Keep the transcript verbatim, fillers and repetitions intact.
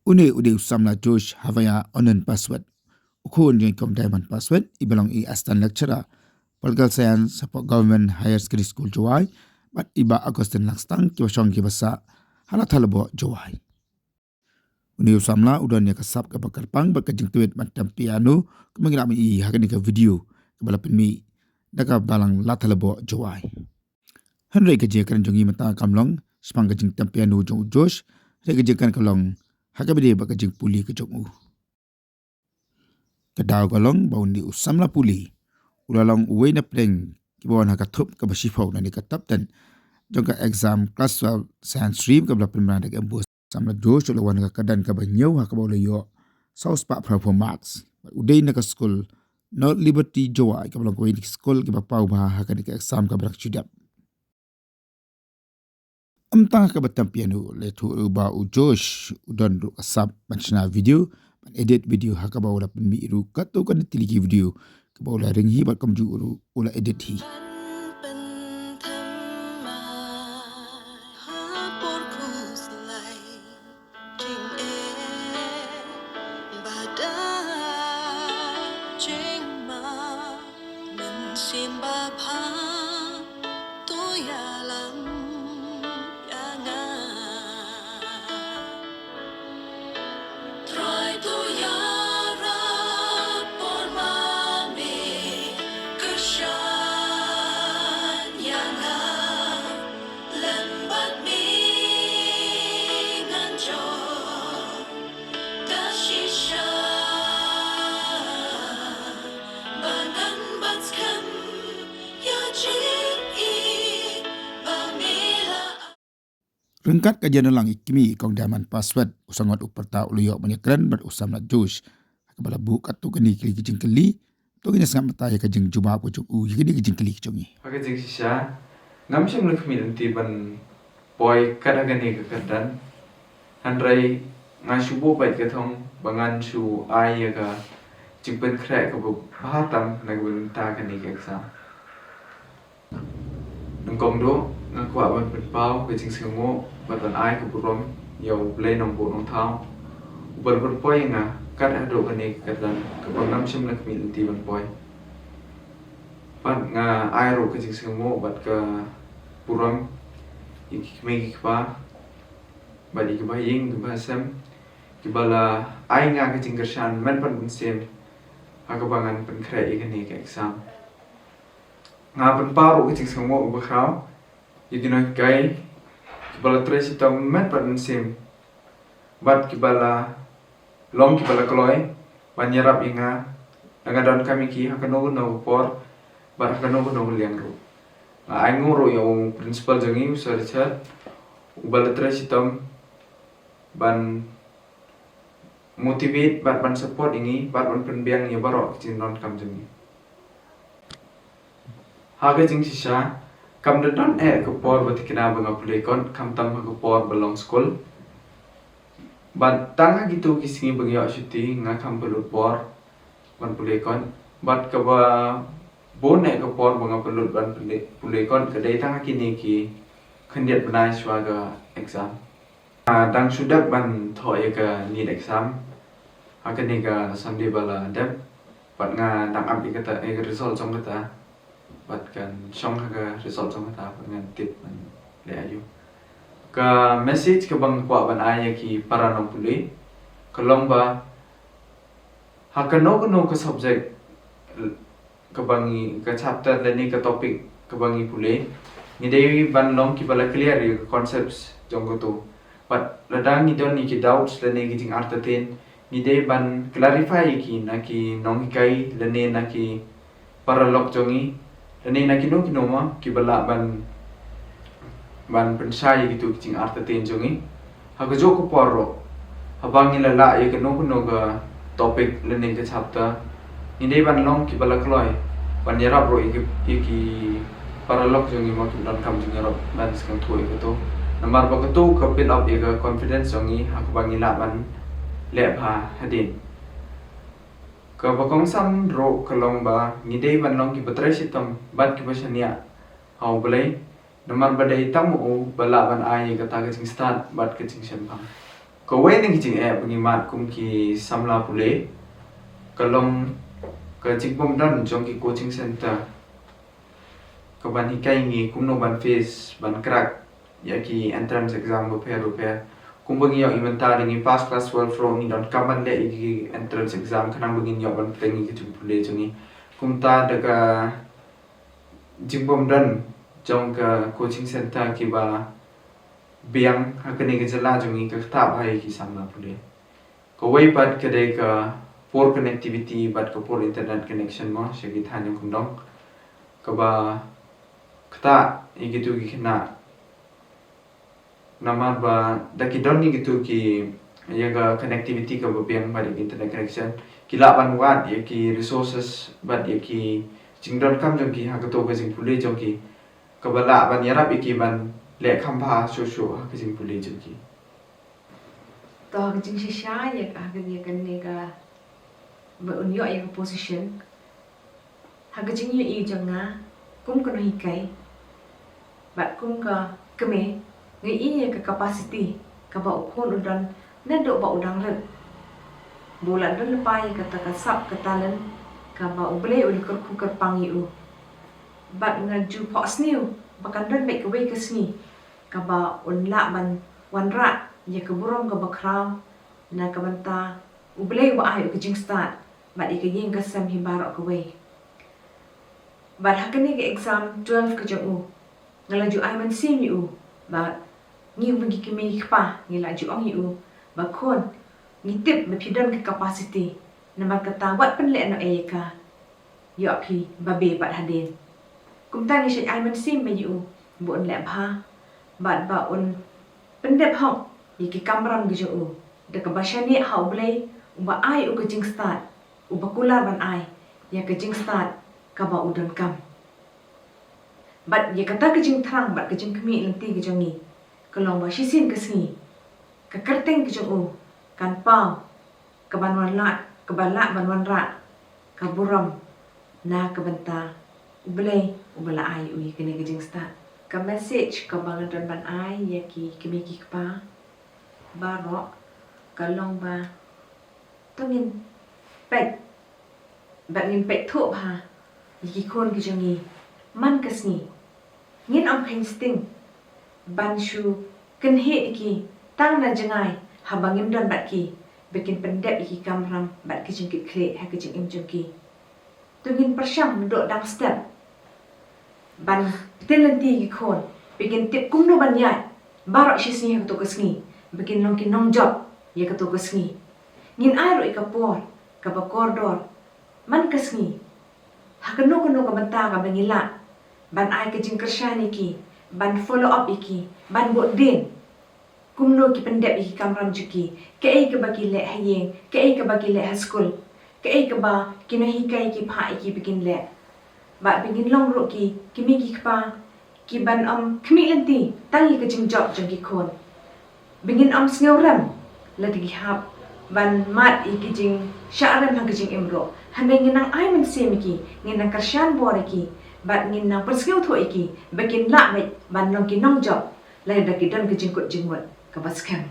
Une u dei u samla Josh Havaya Onen Paswet, u khun jong i Kong Diamond Paswet, iba long i Assistant Lecturer Political Science hapoh Government Higher Secondary School Jowai, bad i Bah Augustine Langstang, kiba shong kiba sah ha Lathalboh Jowai. Une u samla u don ïa ka sap kaba kyrpang bad ka jingtbit ban tem piano, kumba ngi la ïohi ha kane ka video kaba la pynmih da ka Balang Lathalboh Jowai. Hynrei ka jingkren jong ngi mynta kam long shaphang ka jingtem piano jong u Josh, hynrei ka jingkren ka long ha kaba ïadei bad ka jingpule ka jong u. Ka daw ka long ba une u samla pule u la long uwei na pdeng kiba wan ha ka thup kaba shiphew, lane ka top ten, jong ka exam class twelve science stream kaba la pynbna da ka M B O samla Josh u la wan ha ka kyrdan kaba hynñiew ha kaba u la ïoh saw spah phraphew marks. Bad u dei na ka skul North Liberty Jowai kaba long kawei na ki skul kiba paw bha ha kane ka exam kaba la shu dep. Ym tang ha kaba tem piano, la ïathuh ruh ba u Josh u don ruh ka sap ban shna video, ban edit video, ha kaba u la pynmih ruh katto katne tylli ki video kaba u la ring hi bad kumjuh ruh u la edit hi. Ryngkat ka jingïalang i kmie i Kong Diamond Paswet, u sangot u pyrta u la ïoh ban ïakren bad u samla Josh ha kaba la buh katto katne ki jingkylli. To ngin ïa sngap mynta ïa ka jingjubab ka jong u ïa kine ki jingkylli ka jong ngi. Ha ka jingshisha, ngam shym la khmih lynti ban poi kat ha kane ka kyrdan. Hynrei nga shu buh beit ka thong ba ngan shu ai ïa ka jingpynkhreh kaba bha tam na ka bynta kane ka exam. Nyngkong duh, nga kwah ban pynpaw ka jingsngewnguh bad ban ai ka burom ïa U Blei Nongbuh Nongthaw, uba la pynpoi ïa nga kat haduh kane ka kyrdan kaba ngam shym la khmih lynti ban poi. Bad nga ai ruh ka jingsngewnguh bad ka burom ïa ki kmie ki kpa bad ïa ki bahaïing ki bahasem kiba la ai nga ka jingkyrshan mynpyndep mynsiem ha kaba ngan pynkhreh ïa kane ka exam. Nga pynpaw ruh ka jingsngewnguh bakhraw ïa ki nonghikai kiba la trei shitom mynpyndep mynsiem bad kiba la long kiba la kloi ban ïarap ïa nga, lada nga donkam ïa ki ha kano kano ka por bad ha kano kano ka liang ruh. Nga ainguh ruh ïa u principal jong ngi, u Sir Richard, uba la trei shitom ban motivate bad ban support ïa ngi bad ban pynbiang ïa baroh ki jingdonkam jong ngi. Ha ka jingshisha, kam da don eh ka por ba thikna ba nga pule kot, khamtam ha ka por ba long skul. Bad tang ha kito ki sngi ba nga ïoh shuti, nga kham pynlut por ban pule kot. Bad kaba bun eh ka por ba nga pynlut ban pule, pule kot ka dei tang ha kine ki khyndiat bnai shuwa ka exam. Ah, dang shu dep ban thoh ïa ka NEET exam ha kane ka Sunday ba la dep. Bad nga dang ap ïa kata, ïa ka result jong kata. Bad kan shong ha ka result jong kata bad ngan tip ban leh aïu. Ka message kaba nga kwah ban ai ïa ki para nongpule ka long ba ha kano kano ka subject kaba ngi, ka chapter lane ka topic kaba ngi pule, ngi dei ban long kiba la clear ïa ka concepts jong kato. Bad lada ngi don ïa ki doubts lane ki jingartatien, ngi dei ban clarify ïa ki na ki nonghikai lane na ki paralok jong ngi lane na kino kino mo kiba lah ban, ban pynshai ïa kito ki jingartatien jong ngi. Ha kajuh ka por ruh, haba ngi la lah ïa kano kano ka topic lane ka chapter, ngi dei ban long kiba la kloi ban ïarap ruh ïa ki, ïa ki paralok jong ngi mo kiba donkam jingïarap ban sngewthuh ïa kato. Namar ba kato ka build up ïa ka confidence jong ngi ha kaba ngi lah ban leh bha hadien. Kaba kongsan ruh ka long ba ngi dei ban long kiba trei shitom bad kiba shaniah ha U Blei. Namar ba dei tang ma u ba lah ban ai ïa kata ka jingstad bad ka jingshemphang. Kawei na ki jingeh ba ngi mad kum ki samla pule ka long ka jingbym don jong ki coaching center ka ban hikai ngi kumno ban face, ban crack ïa ki entrance exam bapher bapher. Kumba ngi ïohi mynta, da ngi pass class twelve ruh ngi donkam ban leh ïa ki entrance exam khnang ba ngin ïoh ban pynlong ïa ki jingpule jong ngi. Kumta da ka jingbym don jong ka coaching center kiba biang ha kane ka jylla jong ngi, ka ktah bha ïa ki samla pule. Kawei pat ka dei ka poor connectivity bad ka poor internet connection mo sha ki thaiñ jong kyndong, kaba ktah ïa kitu ki khynnah. Namar ba da ki don ïa kitu ki, ïa ka connectivity kaba biang bad ïa ki internet connection, ki lah ban wad ïa ki resources bad ïa ki jingdonkam jong ki ha kato ka jingpule jong ki, kaba lah ban ïarap ïa ki ban leh kham bha shuh shuh ha ka jingpule jong ki. To, ha ka jingshisha ïa ka, ha ka, ïa kane ka, ba un ïoh ïa ka position, ha ka jingïohi jong nga kum ka nonghikai bad kum ka kmie, nga ïohi ïa ka capacity kaba u khun u don naduh ba u dang rit, ba u la don lypa ïa kata ka sap ka talent kaba U Blei u la kyrkhu kyrpang ïa u. Bad nga ju phohsniew ba kan don beit kawei ka sngi kaba un lah ban wanrah ïa ka burom kaba khraw na ka bynta U Blei uba ai u ka jingstad bad ïa ka ïing ka sem hi baroh kawei. Bad ha kane ka exam twelve ka jong u, nga la ju ai mynsiem ïa u, bad ngi kum ki kmie ki kpa ngi la ju ong ïa u ba khun, ngi tip ba phi don ka capacity, namar kata wat pynleh noh ïa ka, ïoh phi babe bad hadien. Kumta ngi shait ai mynsiem bha ïa u ba un leh bha bad ba un pyndep hok ïa ki kamram ki jong u da kaba shaniah ha U Blei uba ai u ka jingstad, uba kular ban ai ïa ka jingstad kaba u donkam. Bad ïa kata ka jingthrang bad ka jingkhmih lynti ka jong ngi ka long ba shisien ka sngi ka kyrteng ka jong u kan paw, ka ban wanrah, kaba lah ban wanrah ka burom na ka bynta U Blei uba la ai u ïa kane ka jingstad. Ka message kaba nga don ban ai ïa ki kmie ki kpa baroh ka long ba to ngin peit bad ngin peit thuh bha ïa ki khun ki jong ngi man ka sngi. Ngin ym kheiñ sting ban shu kynhih ïa ki tang na jngai haba ngim don bad ki ba kin pyndep ïa ki kamram bad ki jingkitkhlieh ha ka jingim jong ki. To ngin pyrshang naduh dang step ban pynlynti ïa ki khun ba kin tip kumno ban ïaid baroh shi sngi ha kato ka sngi ba kin long ki nongjop ïa kato ka sngi. Ngin ai ruh ïa ka por kaba kordor man ka sngi ha kano kano ka bynta kaba ngi lah ban ai ka jingkyrshan ïa ki, ban follow up ïa ki, ban bud dien kumno ki pyndep ïa ki kamram jong ki, kaei kaba ki leh ha ïing, kaei kaba ki leh ha skul, kaei kaba ki nonghikai ki phah ïa ki ba kin leh. Bad ba ngin long ruh ki kmie ki kpa ki ban ym khmih lynti tang ïa ka jingjop jong ki khun. Ba ngin ym sngewrem lada ki hap ban mad ïa ki jingshah rem ha ka jingim ruh. Hynrei ngin nang ai mynsiem ïa ki, ngin nang kyrshan bor ïa ki bad ngin nang pynsngewthuh ïa ki ba kin lah beit ban long ki nongjop lada ki don ka jingkut jingmut kaba skhem.